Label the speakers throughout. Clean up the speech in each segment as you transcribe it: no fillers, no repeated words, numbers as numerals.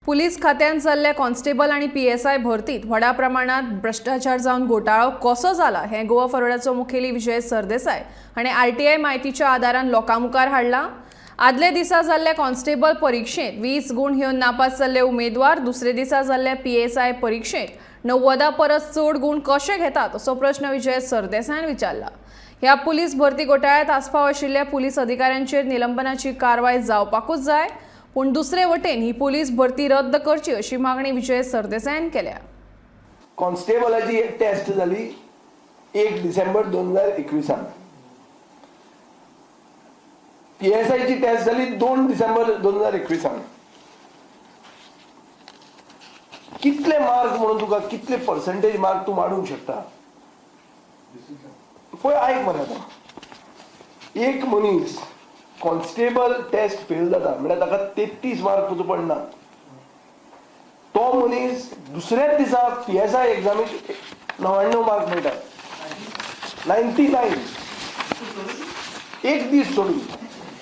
Speaker 1: Police खात्यांत जाल्ल्या constable आनी पीएसआय भरतीत व्हडा प्रमाणात भ्रश्टाचार जावन घोटाळो कसो जाला हें गोवा फॉरवर्डाचो मुखेली विजय सरदेसाय हाणें आरटीआय म्हायतीच्या आदारान लोकां मुखार हाडलां. आदले दिसा जाल्ल्या कॉन्स्टेबल परिक्षेंत 20 गूण घेवन नापास जाल्ले उमेदवार दुसरे दिसा जाल्ल्या पीएसआय परिक्षेंत 90 परस चड गूण कशे घेतात असो प्रश्न विजय सरदेसायान विचारला. ह्या पुलीस भरती घोटाळ्यांत आस्पाव आशिल्ल्या पुलीस अधिकाऱ्यांचेर निलंबनाची कारवाय जावपाकूच जाय, पूण दुसरे वटेन ही पुलीस भरती रद्द करची अशी मागणी विजय सरदेसायान केल्या.
Speaker 2: कॉन्स्टेबलाची एक टेस्ट जाली 1 डिसेंबर 2021, पीएसआयची टेस्ट जाली 2 डिसेंबर 2021. कितले मार्क म्हणून तुका कितले पर्सेंटेज मार्क तूं वाडूंक शकता पळय. आयक मरे, आतां एक मनीस कॉन्स्टेबल टेस्ट फेल जाता म्हळ्यार ताका 33 मार्क तुजो पडना, तो मनीस दुसऱ्याच दिसा पीएसआय एग्जामीक 99 मार्क मेळटात, 99, एक दीस सोडून.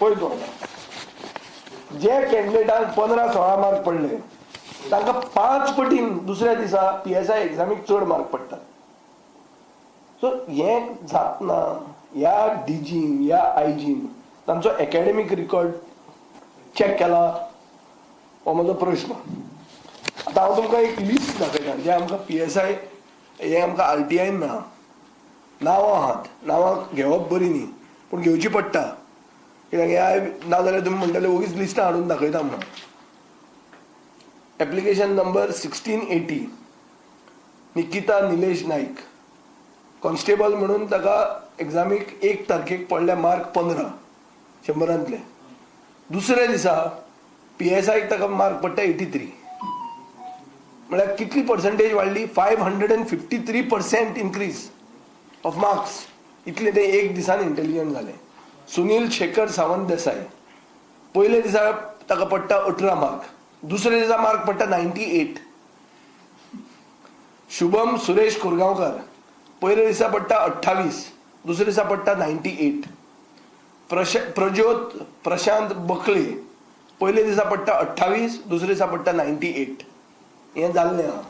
Speaker 2: पळय तूं आतां, जे कॅन्डिडेटांक 15-16 मार्क पडले तांकां 5 पटीन दुसऱ्या दिसा पीएसआय एग्जामीक चड मार्क पडटात. सो हें जातना ह्या डीजीन ह्या आयजीन तांचो एकॅडमीक रिकॉर्ड चॅक केला हो म्हजो प्रश्न. आतां हांव तुमकां एक लिस्ट दाखयता जे आमकां पीएसआय हे आमकां आरटीआयन मेळ्ळां. नांवां आहात, नांवां घेवप बरी न्ही पूण घेवची पडटा, कित्याक ह्या नाजाल्यार तुमी म्हणटले ओगीच लिस्टां हाडून दाखयता म्हणून. Application number 1680, Nikita Nilesh Naik, constable म्हणून ताका एग्जामीक 1 तारखेक पडले मार्क 15 100रांतले. दुसऱ्या दिसा पीएसआयक ताका मार्क पडटा 83. म्हळ्यार कितली पर्संटेज वाडली? 553% increase of marks. इतले ते एक दिसान इंटेलिजंट जाले. सुनील शेखर सावंत देसाय, पयले दिसा ताका पडटा 18 मार्क, दुसऱ्या दिसा मार्क पडटा 98. शुभम सुरेश कोरगांवकर, पयल्या दिसा पडटा 28, दुसऱ्या दिसा पडटा 98. प्रज्योत प्रशांत बकळे, पयल्या दिसा पडटा 28, दुसऱ्या दिसा पडटा 98. हें जाल्लें आहा.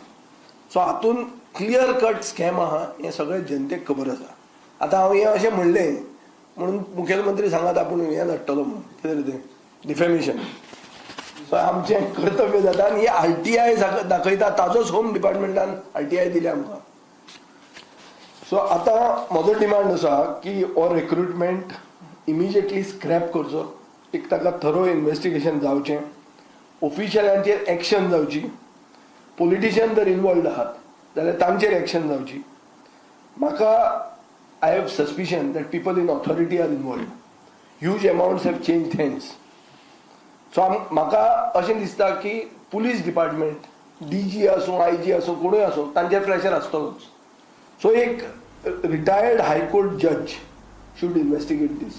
Speaker 2: सो हातून क्लियर कट स्कॅम आहा हें सगळें जनतेक खबर आसा. आतां हांव हें अशें म्हणलें म्हणून मुखेलमंत्री सांगात आपूण हें धाडटलो म्हणून, कितें रे तें, डिफेमेशन. सो आमचें कर्तव्य जाता आनी ही आरटीआय दाखयता, ताजोच होम डिपार्टमेंटान आरटीआय दिल्या आमकां. सो आतां म्हजो डिमांड आसा की हो रिक्रुटमेंट इमिजिएटली स्क्रॅप करचो, एक ताका थरो इन्वेस्टिगेशन जावचें, ऑफिशियलांचेर एक्शन जावची, पॉलिटिशियन जर इनवॉल्ड आहात जाल्यार तांचेर एक्शन जावची. म्हाका I have suspicion that people in authority are involved. Huge amounts have changed hands. So म्हाका अशें दिसता की पुलीस डिपार्टमेंट, डीजी आसूं, आयजी आसूं, कोणूय आसूं, तांचेर प्रेशर आसतलोच. सो एक retired high court judge should investigate this.